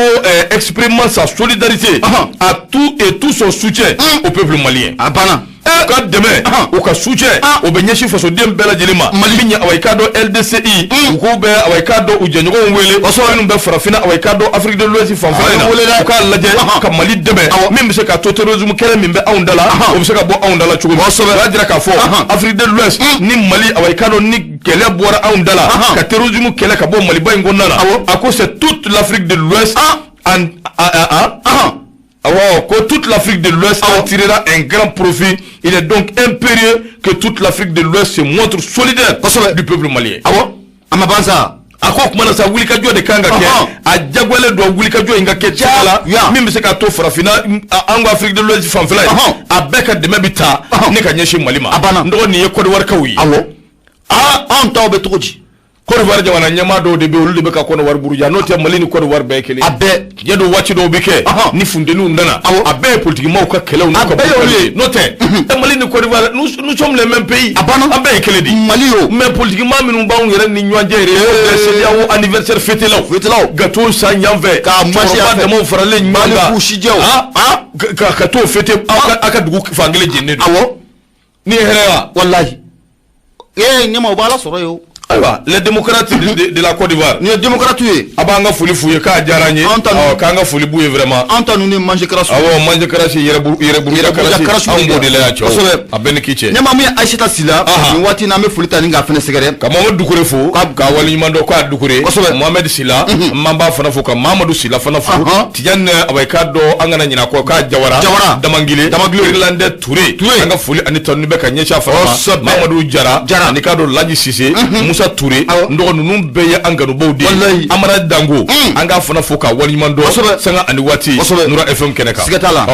exprimant sa solidarité à tout et tout son soutien au peuple malien. A banna. U ka dɛmɛ, u ka soutien, o bɛ ɲɛsin fasoden bɛɛ lajɛlen ma. Mali min ye, awa, i k'a dɔn LDCI, u k'u bɛ, awa, i k'a dɔn u jɛɲɔgɔnw wele, minnu bɛ farafinna, awa, i k'a dɔn Afrique de l'Ouest fanfɛla in na, u k'a lajɛ ka Mali dɛmɛ, min bɛ se k'a to terrorisme kɛlɛ min bɛ anw da la, o bɛ se ka bɔ anw da la cogo min. O y'a jira k'a fɔ Afrique de l'Ouest ni Mali, awa, i k'a dɔn ni gɛlɛya bɔra anw da la ka terrorisme kɛlɛ ka bɔ Maliba in kɔnɔna la, a ko c'est toute l'Afrique de l'Ouest en awɔ, ko toute l'Afrique de l'Ouest en tirera un grand profit. Il est donc impérieux que toute l'Afrique de l'Ouest se montre solidaire du peuple malien. Awɔ, a ma ban sa. A ko o kuma na sa, wulikajɔ de kan ka kɛ, a jagoyalen don wulikajɔ in ka kɛ cogo la min bɛ se k'a to farafinna, an ko Afrique de l'Ouest fanfɛla ye, a bɛɛ ka dɛmɛ bɛ ta ne ka ɲɛsin Mali ma. A banna. N dɔgɔ, nin ye Côte d'Ivoire kaw ye. Awɔ, aa, anw taw bɛ cogo di? Côte d'Ivoire jamana ɲɛmaa dɔw de bɛ yen, olu de bɛ ka Côte d'Ivoire buruja, n'o tɛ Mali ni Côte d'Ivoire bɛɛ ye kelen. A bɛɛ. Diɲɛ don, waati dɔw bɛ kɛ ni funteniw nana, a bɛɛ ye politikimaw ka kɛlɛw n'u ka bɛɛ y'olu ye. N'o tɛ Mali ni Côte d'Ivoire, nous sommes les mêmes pays. A banna. An bɛɛ ye kelen de. Mali o. Mais politikimaa minnu b'anw yɛrɛ ni ɲɔgɔn cɛ yɛrɛ, CEDEAO anniversaire fêtelaw, fêtelaw, gâteau san yan fɛ, k'a masi yan cɛkɔrɔba fɛ, damaw faralen ɲɔgɔn kan, Mali sijɛw. Ka t'o fêter, aw ka dugu fan kelen jeninen don. Ni ye hɛrɛ wa? Walahi, ee ɲɛma, o b'Ala sɔrɔ yen o. Ayiwa, les démocrates de la Côte d'Ivoire. Nin ye démocrate ye. A b'an ka foli f'u ye k'a diyara an ye. An ta Awɔ, k'an ka foli b'u ye vraiment. An ta ninnu ye manger karasu. Awɔ, manger karasi, yɛrɛ yɛrɛ buruja karasi, anw b'o de la yan cɛw. Kosɛbɛ. A bɛɛ ni ki cɛ. Ɲɛma, mun ye Ayisata Sila, nin waati in na, an bɛ foli ta ni k'a fɛnɛ sɛgɛrɛ. Ka Mamadu Dukure fo, k'a waleɲuman dɔn k'a Dukure. Mohamed Sila, an b'a fana fo, ka Mamadu Sila fana fo. Tijani, awa, i k'a dɔn an kana ɲinɛ a kɔ k'a Jawara. Jawara. Damangile. Damangile. Irlandais Touré. Touré. An ka foli ani tanu bɛ ka ɲɛsin a fana ma. Mamadu Jara. Jara. Ani k'a dɔn Laji Sise. Musa Touré. N dɔgɔ, ninnu bɛɛ ye an kanubaw de ye. Walayi. Amara Dango. An k'a fana fo k'a waleɲuman dɔn. Sanga ani waati. Nura FM kɛnɛ kan. Siga t'a la.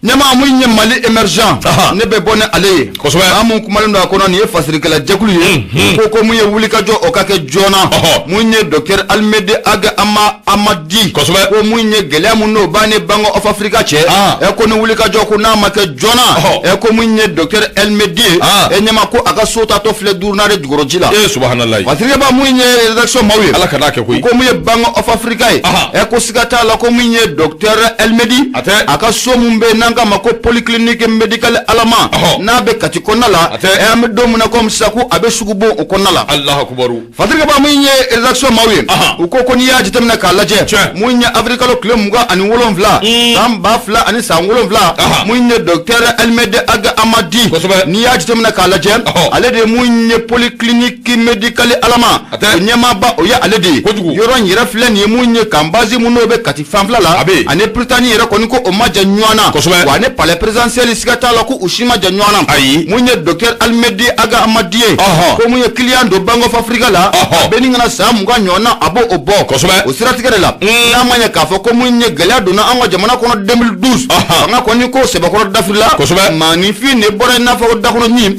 Ɲɛma, mun ye Mali émergent, ne bɛ bɔ ni ale ye. An mun kumalen don a kɔnɔ, nin ye fasirikɛla jɛkulu ye, ko mun ye wulikajɔ o ka kɛ joona. Mun ye docteur Almede Ag Ama Amadi, ko mun ye gɛlɛya mun n'o b'an ni Bank of Africa cɛ, ɛ ko ni wulikajɔ ko n'a ma kɛ joona, ɛ ko mun ye docteur Almede ye, ɛ ɲɛma, ko a ka so tatɔ filɛ duurunan de jukɔrɔji la. Ee subahanallahi. Fasirikɛba, mun ye rédaction maaw ye. Ala kan'a kɛ koyi. Ko mun ye Bank of Africa ye, ɛ ko siga t'a la, ko mun ye docteur Almedi, A tɛ. a ka so mun bɛ yen n'an k'a ma ko polyclinique médicale Alama n'a bɛ Kati kɔnɔna la, an bɛ don min na komi sisan ko a bɛ sugubon o kɔnɔna la. Alahu akubaru. Fasirikɛba, min ye rédaction maaw ye, u ko ko n'i y'a jateminɛ k'a lajɛ, mun ye avril kalo tile 27 san 2007, mun ye docteur Elmehdi Ag Amadi, n'i y'a jateminɛ k'a lajɛ, ale de ye mun ye polyclinique médicale Alama o ɲɛmaaba, o ye ale de ye. Yɔrɔ in yɛrɛ filɛ nin ye, mun ye camp base mun n'o bɛ Kati fanfɛla la, ani Prytanée yɛrɛ kɔni ko o ma jan ɲɔgɔn na, wa ani palais présidentiel siga t'a la ko u si ma jan ɲɔgɔn na. Ayi. Mun ye docteur Elmehdi Ag Amadi ye, ko mun ye client don Bank of Africa la, a bɛ nin kana san 20 ɲɔgɔn na, a b'o o bɔ. O siratigɛ de la, n'a ma ɲɛ k'a fɔ ko mun ye gɛlɛya donna an ka jamana kɔnɔ 2012, fanga kɔni ko sɛbɛkɔrɔ dafirila, maaninfin de bɔra i n'a fɔ dakɔnɔ ɲin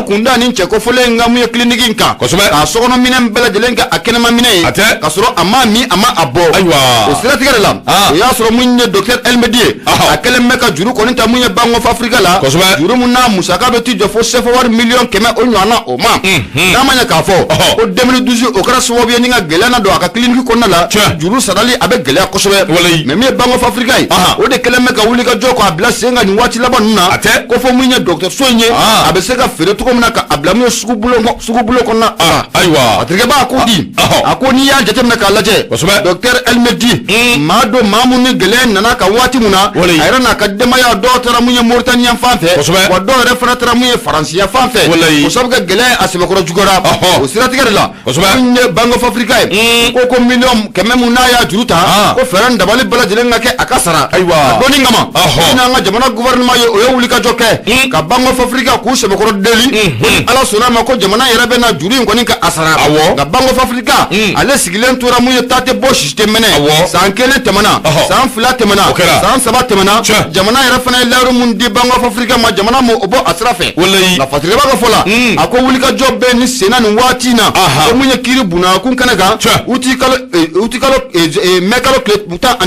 kunda ni cɛ kofɔlen in ka mun ye clinique in kan, k'a sokɔnɔ minɛn bɛɛ lajɛlen kɛ a kɛnɛma minɛ ye, k'a sɔrɔ a ma min, a ma a bɔ. Ayiwa. O siratigɛ de la, o y'a sɔrɔ mun ye docteur Elmehdi ye, a kɛlen bɛ ka juru kɔni ta mun ye Bank of Africa la, juru mun n'a musaka bɛ t'i jɔ fo CFA wari miliyɔn 100 o ɲɔgɔn na o ma. N'a ma ɲɛ k'a fɔ ko 2012 o kɛra sababu ye ni ka gɛlɛya na don a ka clinique kɔnɔna la, juru sarali a bɛ gɛlɛya kosɛbɛ. Mais min ye Bank of Africa ye, o de kɛlen bɛ ka wuli ka jɔ k'a bila sen kan nin waati laban ninnu na, ko fɔ mun ye dɔgɔtɔrɔso in ye, a bɛ se ka feere cogo min na ka a bila mun ye sugubulon kɔnɔna. Ayiwa. A terikɛba ko di, a ko n'i y'a jateminɛ k'a lajɛ, docteur Elmehdi maa don, maa mun ni gɛlɛya nana ka waati mun na, a yɛrɛ n'a ka denbaya dɔw taara mun ye Mauritanie fan fɛ, wa dɔw yɛrɛ fana taara mun ye Faransiya fan fɛ, o sababu kɛ gɛlɛya a sɛbɛkɔrɔ juguyara. O siratigɛ de la, mun ye Bank of Africa ye, ko miliyɔn 100 mun n'a y'a juru ta, ko fɛɛrɛ ni dabali bɛɛ lajɛlen ka kɛ a ka sara. Ayiwa. A dɔnni kama, ni an ka jamana gouvernement ye, o ye wulikajɔ kɛ ka Bank of Africa k'u sɛbɛkɔrɔ deli ko ni Ala sɔnna a ma, ko jamana yɛrɛ bɛ na juru in kɔni ka a sara. Nka Bank of Africa ale sigilen tora mun ye ta tɛ bɔ sisi tɛ mɛnɛ. San kelen tɛmɛna, san 2 tɛmɛna, san 3 tɛmɛna, jamana yɛrɛ fana ye layiru mun di Bank of Africa ma, jamana m'o bɔ a sira fɛ. Nka Fasirikɛba ka fɔ la, a ko wulikajɔ bɛ ni senna nin waati in na, ko mun ye kiiri bunakun kɛnɛ kan, uti kalo uti kalo mɛ kalo tile 18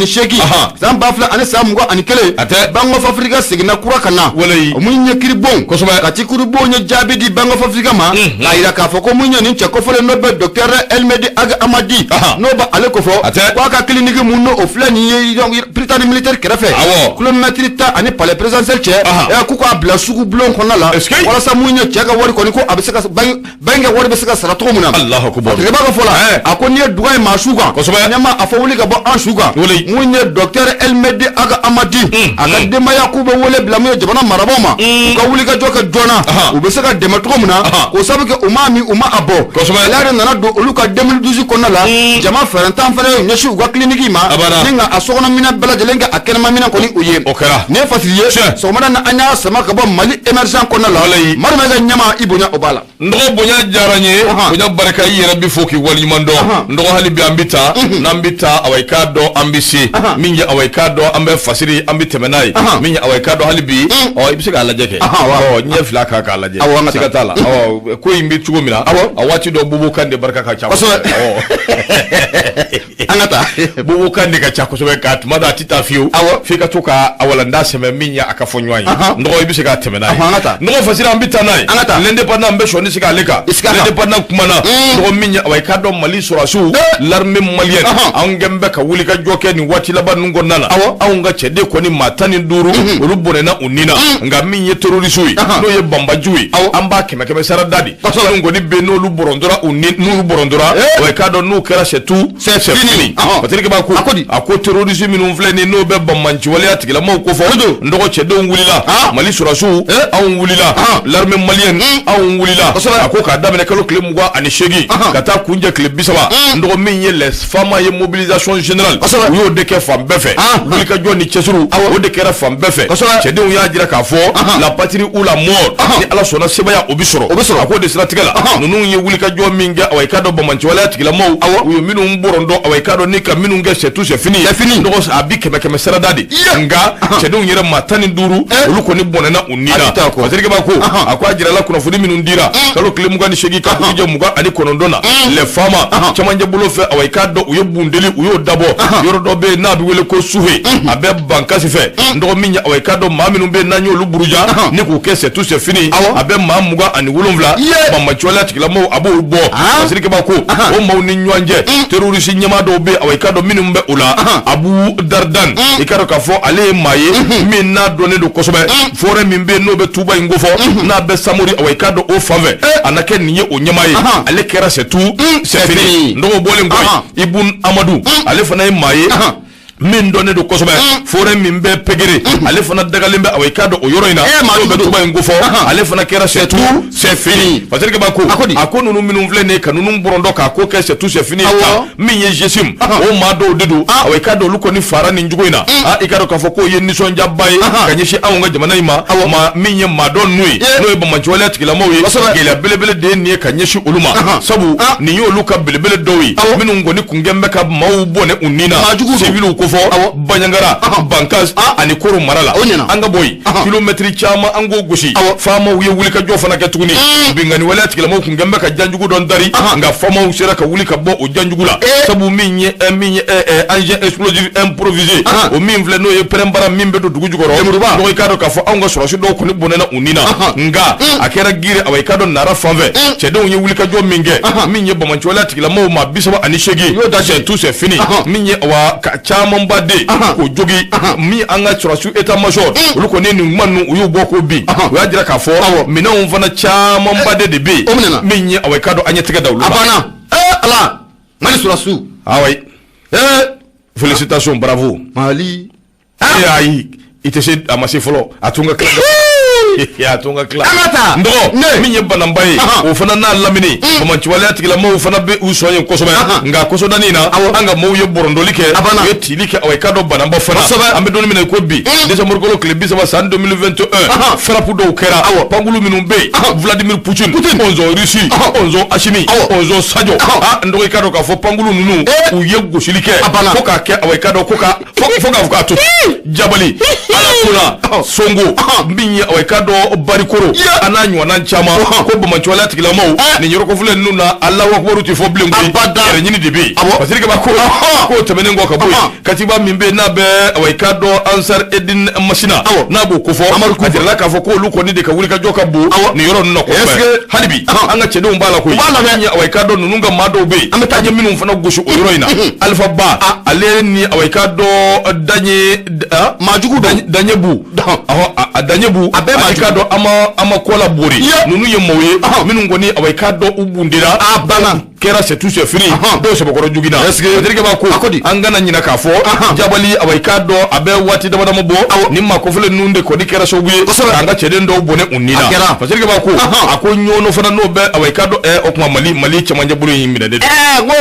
san 2021, Bank of Africa seginna kura ka na mun ye kiiri bon Kati kiiri bon ye jaabi di Bank of Africa ma k'a yira k'a fɔ ko mun ye nin cɛ kofɔlen n'o bɛ docteur Elmehdi Ag Amadi n'o bɛ ale kofɔ, k'a ka clinique mun n'o filɛ nin ye Prytanée militaire kɛrɛfɛ, kilomètre 10 ani palais présidentiel cɛ, k'u k'a bila sugu bulon kɔnɔna la, walasa mun ye cɛ ka wari kɔni ko a bɛ se ka banque ka wari bɛ se ka sara cogo min na. Alahu akubaru. Tigɛba ka fɔ la, a ko n'i ye duga ye maa su kan, ɲɛma a fɔ wuli ka bɔ an su kan. Mun ye docteur Elmehdi Ag Amadi a ka denbaya k'u bɛ wele bila mun ye jamana marabaaw ma, u ka wuli ka jɔ kɛ joona, u bɛ se ka dɛmɛ cogo min na, k'o sababu kɛ u m'a min, u ma a bɔ. Gɛlɛya de nana don olu ka 2012 kɔnɔna la, jama fɛɛrɛntan fana y'u ɲɛsin u ka clinique ma, ni ka a sokɔnɔ minɛn bɛɛ lajɛlen kɛ a kɛnɛma minɛn kɔni u ye. O kɛra. Nin ye Fasiri ye sɔgɔmada na, an y'a sama ka bɔ Mali émergent kɔnɔna la. Madu ma ka ɲɛma i bonya o b'a la. N dɔgɔ, bonya diyara n ye, bonya barika, i yɛrɛ bɛ fo k'i waleɲuman dɔn. N dɔgɔ, hali bi an bɛ taa, n'an bɛ taa, awa i k'a dɔn an bɛ se min ye, awa i k'a dɔn an bɛ fasiri, an bɛ tɛmɛ n'a ye min ye, awa i k'a dɔn hali bi ɔ i bɛ se k'a lajɛ kɛ, ɔ ɲɛ fila kan k'a lajɛ, siga t'a la. Ɔ ko in bɛ cogo min na, a waati dɔ bobo kan de barika ka ca. An ka taa. Bobo kan de ka ca kosɛbɛ, ka tuma dɔ a tɛ taa fiyewu, f'i ka to ka a walanda sɛmɛ min ye a ka fɔ ɲɔgɔn ye. N dɔgɔ, i bɛ se k'a tɛmɛ n'a ye. An ka taa. N dɔgɔ Fasiri, an bɛ taa n'a ye. An ka taa. L'indépendant, an bɛ sɔnni sigi ale kan. L'indépendant kumana, n dɔgɔ, min ye awa i k'a dɔn Mali sɔrɔdasiw, l'armée malienne, anw kɛn bɛ ka wuli ka jɔ kɛ nin waati laban ninnu kɔnɔna la. Anw ka cɛden kɔni maa 15, olu bɔnɛna u ni na. Nka min ye terroriste ye, n'o ye banbajiw ye, an b'a kɛmɛ kɛmɛ sara da de, minnu kɔni bɛ n'olu bɔrɔntɔra u ni, n'olu bɔrɔntɔra, wa i k'a dɔn n'u kɛra, c'est tout, c'est fini. Patrick b'a ko a ko terroriste minnu filɛ nin, n'o bɛ banbanci waleya tigilamɔgɔw ko fɔ, n dɔgɔ, cɛdenw wulila, Mali sɔrɔdasiw anw wulila, l'armée malienne anw wulila. A ko k'a daminɛ kalo tile 28 ka taa kunjɛ tile 30, n dɔgɔ, min ye les FAMa ye mobilisation générale, u y'o de kɛ fan bɛɛ fɛ. Wulikajɔ ni cɛsiriw, o de kɛra fan bɛɛ fɛ. Cɛdenw y'a jira k'a fɔ la patrie ou la mort, ni Ala sɔnna sebaya o bɛ sɔrɔ, o bɛ sɔrɔ. A k'o de siratigɛ la, ninnu ye wulikajɔ min kɛ, awa i k'a dɔn banbanci waleya tigilamɔgɔw, u ye minnu bɔrɔntɔ, awa i k'a dɔn ni ka minnu kɛ, c'est tout, c'est fini, c'est fini. Dɔgɔ, a bi kɛmɛ kɛmɛ sarada de, nka cɛdenw yɛrɛ maa 15, olu kɔni bɔnɛna u ni na. Patrick b'a ko a ko a jirala kunnafoni minnu dira kalo tile 28 ka kujɛ 29 na, les FAMa camancɛ bolo fɛ, awa i k'a dɔn u ye bundeli, u y'o dabɔ yɔrɔ dɔ bɛ yen n'a bɛ wele ko Suhe, a bɛ Bankasi fɛ. N dɔgɔ, min ye awa i k'a dɔn maa minnu bɛ yen n'an y'olu buruja ni k'u kɛ c'est tout, c'est fini, a bɛ maa 27, banbanciwaleya tigilamɔgɔw, a b'olu bɔ. Patrick b'a ko o maaw ni ɲɔgɔn cɛ, terroriste ɲɛmaa dɔw bɛ yen, awa i k'a dɔn minnu bɛ o la, Abu Dardan, i k'a dɔn k'a fɔ ale ye maa ye. Min n'a dɔnnen don kosɛbɛ, forêt min bɛ yen n'o bɛ Tuba in kofɔ, n'a bɛ Samori, awa i k'a dɔn o fan fɛ, a na kɛ nin ye o ɲɛmaa ye. Ale kɛra c'est tout, c'est fini. N dɔgɔ bɔlen kɔ yen, Ibun Amadu, ale fana ye maa ye min dɔnnen don kosɛbɛ, forêt min bɛ Pegere, ale fana dagalen bɛ, awa i k'a dɔn o yɔrɔ in na, n'o bɛ Tuba in kofɔ, ale fana kɛra c'est tout, c'est fini. Fasirikɛ b'a ko a ko ninnu minnu filɛ nin ye ka ninnu bɔrɔntɔ k'a ko kɛ c'est tout, c'est fini ye. Min ye GSIM, o maa dɔw de don, awa i k'a dɔn olu kɔni fara nin cogo in na. I k'a dɔn k'a fɔ k'o ye nisɔndiyaba ye ka ɲɛsin anw ka jamana in ma. Maa min ye maa dɔn ninnu ye, n'o ye banbaanciwaleya tigilamɔgɔw ye, gɛlɛya belebele de ye nin ye ka ɲɛsin olu ma, sabu nin y'olu ka belebele dɔw ye minnu kɔni kun kɛn bɛ ka maaw bɔnɛ u ni na, civiliw kofɔ Banjagara, Bankas ani Koro mara la. An ka bɔ yen, kilomɛtiri caman an k'o gosi, faamaw ye wulikajɔ fana kɛ tuguni. Binkanni waleya tigilamɔgɔw kun kɛn bɛ ka janjugu dɔ dari, nka faamaw sera ka wuli ka bɔ o janjugu la, sabu min ye engin explosif improvisé, o min filɛ n'o ye pɛrɛnbara min bɛ don dugu jukɔrɔ. Dɔgɔ, i k'a dɔn k'a fɔ anw ka sɔrɔdasi dɔw kɔni bɔnɛna u ni na, nka a kɛra Gire, awa i k'a dɔn Nara fan fɛ, cɛdenw ye wulikajɔ min kɛ, min ye banbaanciwaleya tigilamɔgɔw maa 38, c'est tout, c'est fini. Min ye awa ka camanba de k'o jogi, min an ka sɔrɔdasiw état major, olu kɔni nin kuma ninnu u y'u bɔ k'o bin. U y'a jira k'a fɔ minɛnw fana camanba de bɛ yen, min ye awa i k'a dɔn an ye tɛgɛ da olu la. A banna. Ala, Mali sɔrɔdasiw. Ah oui, félicitations, bravo. Mali. Ayi, i tɛ se, a ma se fɔlɔ, a tun ka tila, a tun ka tila. An ka taa. N dɔgɔ, min ye Bananba ye, o fana n'a lamini, banbaanciwaleya tigilamɔgɔw fana bɛ u sɔn yen kosɛbɛ, nka kɔsɔdani in na, an ka maaw ye bɔrɔntɔli kɛ, u ye tili kɛ. Awa i k'a dɔn Bananba fana, an bɛ don min na i ko bi, décembre kalo tile 30 san 2021, frappe dɔw kɛra, pankulu minnu bɛ yen, Vladimir Poutine, onzon Russie, onzon Assimi, onzon Sadio. Ah, n dɔgɔ, i k'a dɔn k'a fɔ pankulu ninnu, u ye gosili kɛ fo k'a kɛ, awa i k'a dɔn ko ka fo k'a fɔ k'a to Jabali, Alatona, Songo, min ye awa i k'a dɔn Barikoro, a n'a ɲɔgɔnna caman, ko banbaanciwaleya tigilamɔgɔw nin yɔrɔkɔfilɛ ninnu na, Alahu akibaru tɛ fɔ bilen koyi, yɛrɛ ɲini de bɛ yen. Parce que ko k'o tɛmɛnen kɔ ka bɔ yen, katiba min bɛ yen n'a bɛ awa i k'a dɔn Ansar Edin Masina, n'a b'o kofɔ, a jirala k'a fɔ k'olu kɔni de ka wulikajɔ ka bon nin yɔrɔ ninnu na kosɛbɛ. Hali bi an ka cɛdenw b'a la koyi, min ye awa i k'a dɔn ninnu ka maa dɔw bɛ yen, an bɛ taa ye minnu fana gosi o yɔrɔ in na, Alifa Ba, ale ni awa i k'a dɔn Daɲe maajugu dɔ Daɲɛbu, a Daɲɛbu, a bɛɛ maa i k'a dɔn an ma kɔ la bori, ninnu ye maaw ye minnu kɔni awa i k'a dɔn u bundera. A banna. Kɛra c'est tout, c'est fini. Dɔw sɛbɛkɔrɔ joginna. Terikɛ b'a ko an kana ɲinɛ k'a fɔ Jabali, awa i k'a dɔn a bɛ waati dama dama bɔ, ni maa kɔfɛlen ninnu de kɔni kɛra sababu ye k'an ka cɛden dɔw bɔnɛ u ni na. Fasirikɛ b'a ko a ko Ɲɔnɔ fana, n'o bɛ awa i k'a dɔn o tuma Mali cɛmancɛ bolo in minɛ de. N ko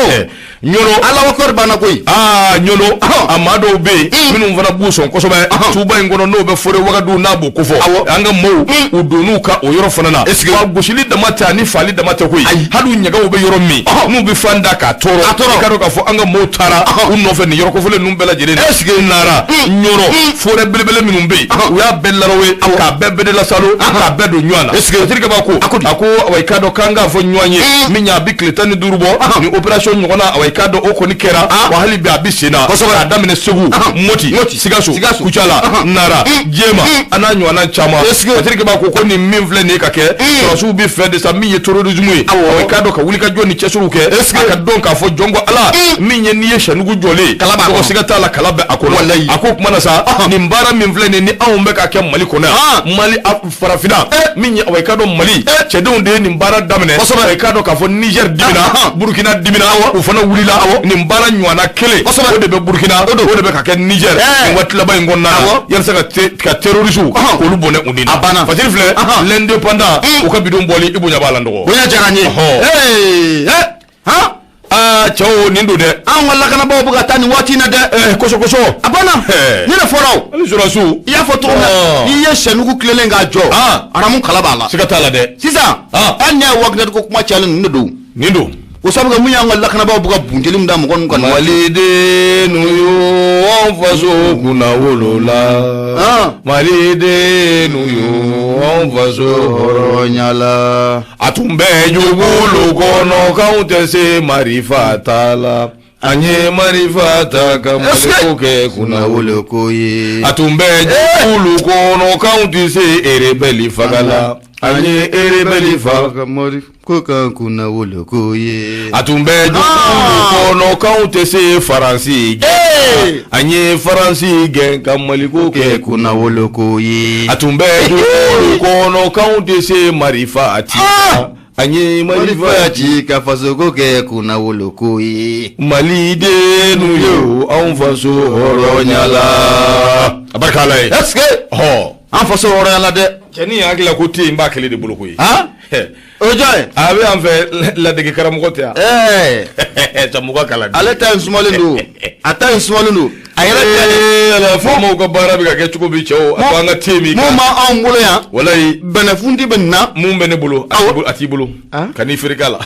Ɲɔnɔ. Alahu akibaru banna koyi. Aa, Ɲɔnɔ, a maa dɔw bɛ yen minnu fana b'u sɔn kosɛbɛ tuba in kɔnɔ, n'o bɛ forêt Wagadu, n'a b'o kofɔ, an ka maaw u donn'u ka o yɔrɔ fana na. Wa gosili dama tɛ ani faali dama tɛ koyi, hali u ɲɛgɛnw bɛ yɔrɔ min n'u bɛ fan da k'a tɔɔrɔ, i k'a dɔn k'a fɔ an ka maaw taara u nɔfɛ nin yɔrɔ kofɔlen ninnu bɛɛ lajɛlen na. Nara, Ɲɔnɔ, forêt belebele minnu bɛ yen, u y'a bɛɛ larawe k'a bɛɛ bɛɛ lasalo k'a bɛɛ don ɲɔgɔn na. Terikɛ b'a ko a ko awa i k'a dɔn k'an k'a fɔ ɲɔgɔn ye, min ye a bɛ tile 15 bɔ, nin opération ɲɔgɔnna, awa i k'a dɔn o kɔni kɛra, wa hali bi a bɛ sen na, k'a daminɛ Segu, Moti, Sikaso, Kucala, Nara, Jema, a n'a ɲɔgɔnna caman. Terikɛ b'a ko ko nin min filɛ nin ye ka kɛ, sɔrɔdasiw bɛ fɛ de sa, min ye terrorisme ye, awa i k'a dɔn ka wulikajɔ ni cɛsiriw kɛ, a ka dɔn k'a fɔ jɔn ko Ala, min ye n'i ye sɛnugu jɔlen, kala b'a kɔnɔ, siga t'a la, kala bɛ a kɔnɔ. A ko kuma na sa, nin baara min filɛ nin ye ni anw bɛ ka kɛ Mali kɔnɔ yan, Mali farafinna, min ye awa i k'a dɔn Mali cɛdenw de ye nin baara daminɛ. I k'a dɔn k'a fɔ Niger dimina, Burukina dimina, u fana wulila. Nin baara ɲɔgɔnna kelen o de bɛ Burukina, o de bɛ ka kɛ Niger nin waati laban in kɔnɔna na, yalisa ka terroristes k'olu bɔnɛ u ni na. A banna. Fasiri filɛ, l'Indépendant, u ka bidon bɔli, i bonya b'a la n dɔgɔ. Bonya diyara n ye. Aa, cɛw, nin don dɛ. Anw ka lakanabaaw bɛ ka taa nin waati in na dɛ. Kosɔ kosɔ. A banna, ne de fɔra o. Hali sɔrɔdasiw. I y'a fɔ cogo min na, n'i ye sɛnugu tilennen k'a jɔ, aramu kala b'a la. Siga t'a la dɛ. Sisan hali n'a ye Wagner ko kuma cayalen, ninnu de don. Nin don. O sabu kɛ mun y'an ka lakanabaaw bɛ ka bunteli min da mɔgɔ ninnu kan nin waati. Maliden yo, an faso kunnawolo la. Maliden yo, an faso hɔrɔnya la. A tun bɛ jugulu kɔnɔ k'anw tɛ se marifa ta la, an ye marifa ta ka Maliko kɛ kunnawolo ko ye. A tun bɛ jugulu kɔnɔ k'anw tɛ se erebɛli faga la, an ye erebɛli faga ko ka kunnawolo ko ye. A tun bɛ jugulu kɔnɔ k'anw tɛ se Faransi. An ye Faransi gɛn ka Maliko kɛ kunnawoloko ye. A tun bɛ dugu kɔnɔ k'anw tɛ se marifa ci la. An ye marifa ci ka fasoko kɛ kunnawoloko ye. Malidenw ye anw faso hɔrɔnyala. A barika Ala ye. Est ce que ɔhɔ an faso hɔrɔnyala dɛ. Cɛnin hakili la ko te in b'a kelen de bolo koyi. Han? O ye jɔn ye? A bɛ yan fɛ, ladege karamɔgɔ tɛ yan. Ɛɛ. Samuka kalan. Ale ta in sumalen don. A ta in sumalen don. A yɛrɛ ta Ee Ala, faamaw ka baara bɛ ka kɛ cogo min cɛw, a to an ka te min. Mun b'anw bolo yan. Walayi. Bɛnɛfunti bɛ nin na. Mun bɛ ne bolo, a t'i bolo. Ka n'i feere la.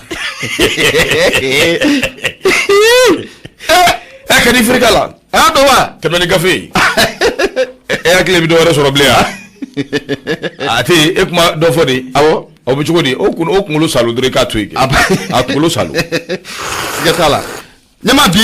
Ɛ, ka n'i feere la. A y'a dɔn wa? Tɛmɛ ni gafe ye. E hakili bɛ dɔ wɛrɛ sɔrɔ bilen wa? A tɛ yen, e kuma dɔ fɔ de. Awɔ. O bɛ cogo di? O kunkolo salo dɔrɔn i k'a to yen. A kunkolo salo. Siga t'a la. Ɲama bi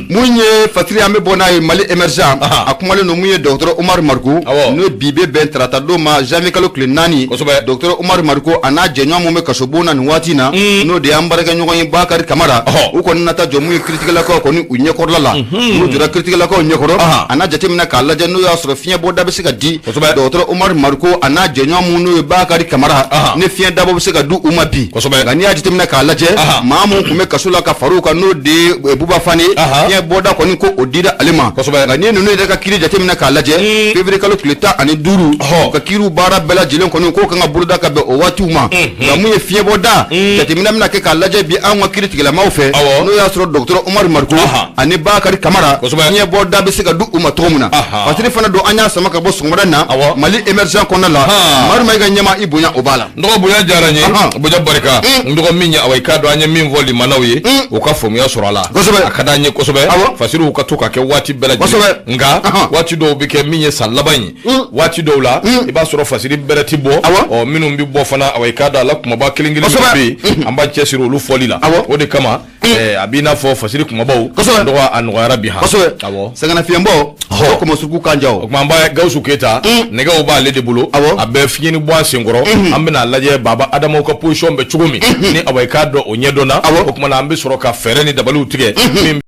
mun ye fasiri an bɛ bɔ n'a ye Mali émergent, a kumalen don mun ye docteur Umaru Mariko, n'o bi bɛ bɛn tarata don ma, janvier kalo tile 4. Docteur Umaru Mariko a n'a jɛɲɔgɔn mun bɛ kasobon na nin waati in na, n'o de y'an baarakɛɲɔgɔn ye Bakari Kamara, u kɔni na taa jɔ mun ye kiritigɛlakaw kɔni u ɲɛkɔrɔla la. N'u jɔra kiritigɛlakaw ɲɛkɔrɔ, a n'a jateminɛ k'a lajɛ n'o y'a sɔrɔ fiɲɛ bɔda bɛ se ka di docteur Umaru Mariko a n'a jɛɲɔgɔn mun n'o ye Bakari Kamara, ni fiɲɛ dabɔ bɛ se ka di u ma bi. Nka n'i y'a jateminɛ k'a lajɛ, maa mun tun bɛ kaso la ka far'u kan, n'o de ye Buba Fane, fiɲɛ bɔda kɔni ko o dira ale ma. Nka n'i ye ninnu yɛrɛ ka kiiri jateminɛ k'a lajɛ, février kalo tile 15, u ka kiiriw baara bɛɛ lajɛlen kɔni k'o kan ka boloda ka bɛn o waatiw ma. Nka mun ye fiɲɛ bɔda jateminɛ bɛna kɛ k'a lajɛ bi anw ka kiiri tigilamaw fɛ, n'o y'a sɔrɔ docteur Umaru Mariko ani Bakari Kamara, fiɲɛ bɔda bɛ se ka di u ma cogo min na. Fasiri fana don, an y'a sama ka bɔ sɔgɔmada in na Mali émergent kɔnɔna la. Madu Mayiga ɲɛma, i bonya o b'a la. N dɔgɔ, bonya diyara n ye, bonya barika. N dɔgɔ, min ye awa, i k'a dɔn an ye min fɔ limanaw ye, u ka faamuya sɔrɔ a la. A ka d'an ye kosɛbɛ fasiriw ka to ka kɛ waati bɛɛ lajɛlen, nka waati dɔw bɛ kɛ min ye san laban ye, waati dɔw la i b'a sɔrɔ fasiri bɛrɛ tɛ bɔ. Ɔ, minnu bɛ bɔ fana, awa, i k'a dɔn a la kumaba kelen kelen bɛ yen, an b'an cɛsiri olu fɔli la. O de kama a b'i n'a fɔ fasiri kumabaw dɔgɔ, a nɔgɔyara bi han. Awɔ, sɛgɛnnafiɲɛbɔ o kɔmɔsugu kan ja. O tuma an b'a Gawusu Keyita, nɛgɛw b'ale de bolo, a bɛ fiɲɛni bɔ an senkɔrɔ. An bɛna lajɛ Baba Adamaw ka position bɛ cogo min, ni awa i k'a dɔn o ɲɛdɔnna. O tuma na an bɛ sɔrɔ ka fɛɛrɛ ni dabaliw tigɛ min